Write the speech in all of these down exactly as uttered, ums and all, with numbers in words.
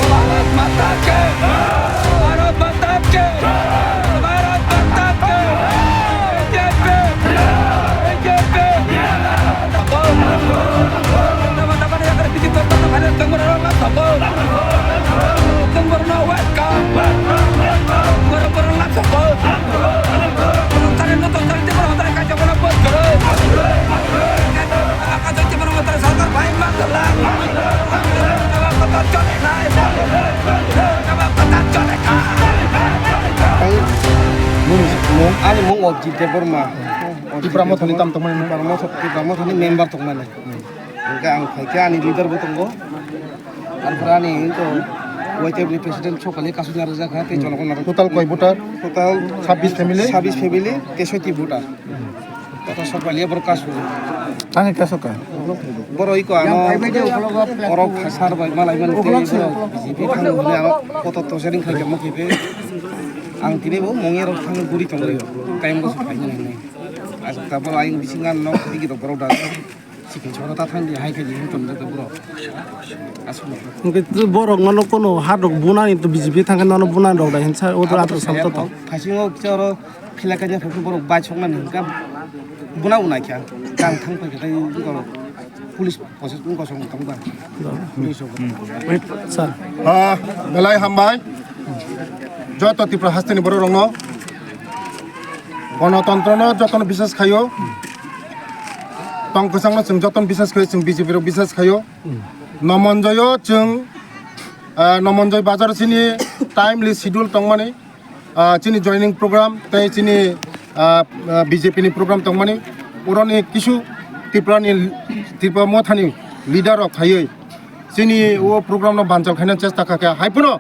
भारत माता की! भारत माता की! भारत माता की! BJP! BJP! Ani mung Ojit Debbarma. Tipra Mothani tam tongmani no? Tipra Motha, Tipra Mothani member tongmani. Hwnkhe ang phaikhe ani leader bo tongo. Arpore ani to Y T F ni president sokali kasui narwkjakha tei jonogon narwk. Total koi voter? Total sabbish family? Sabbish family, tesoiti voter. Kota sokali borok kasu. Thangwi kasu ka? Borok iko ano borok sar bai malai mani tei borok B J P thangwi hwnwi ano kotor tosa ring khaijak ma khe. Ang tini bo mungya rok thang guri tongwi tei ang bo phaimani hwnwi. Aswk ta borok ayang bisingo ano nok tigi rok borok da. Sikhe choro ta thang di hai khe di hinton da borok. Aswk. Hwnkhe borok nono kono hat rok bunani to B J P thangkhe nono bunani rok da hinsa o to ato samto to. Phasingo choro. Khela kaisa phai borok bai soknani hwnkha buna unai kha. Kang thang phai kha tei borok police process wng kosong tong ba. Police rok. Wait, sir. Ah, belai hambai. Joto Tripura hasteni borok rokno. Gonotontro no jotono biswas khaio. Tong kwchangno chwng jotono biswas khaio, chwng B J P rok biswas khaio. Nomonjoyo chwng, ah, Nomonjoi bazar chini timely schedule tongmani. Ah, chini joining program tei chini, ah, ah, B J P ni program tongmani, oroni kisu Tripura ni, Tripura Motha ni leader rok phaiwi chini o program no banchal khaina chesta kha khe, hai phano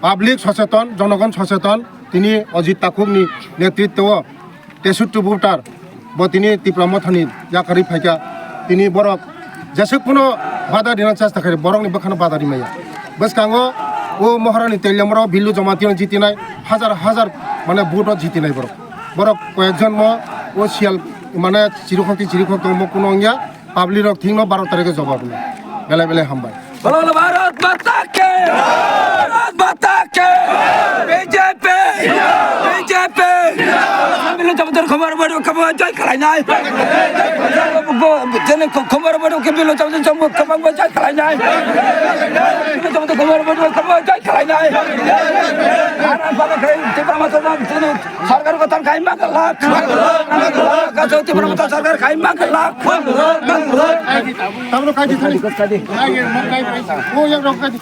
public socheton, jonogon socheton, tini Ajit Takhuk ni netritwo o tesotti voter bo tini Tipra Mothani yakarwi phaikha. Tini borok jeswk phano bada rina chesta khe borokni bwkhano bada rimaya. Bwskango o Maharani Teliamura Billu Jamatia jitinai hajar hajar mane vote o jitinai borok. Borok koyekjon mo o siyal mane chirikhok tei chirikhok tongmo kuno wngya. Public rok thikno baro tarikhe jobab rwna. Belai belai hambai. Bolo bolo Bharat Mata ki! Bharat Mata ki! B J P! B J P! Bilo jamatir khobor boro khobor jai khalainai. Jene khobor boro ke bilo jamatir khobor jai khalainai. Bilo jamatir khobor boro khobor jai khalainai. Ara bana khai Tipra Motha jene Sarkar gothan khai ma glak. Kaso Tipra Motha sarkar khai ma glak. Tamro khai di thani. O yang rok khai di.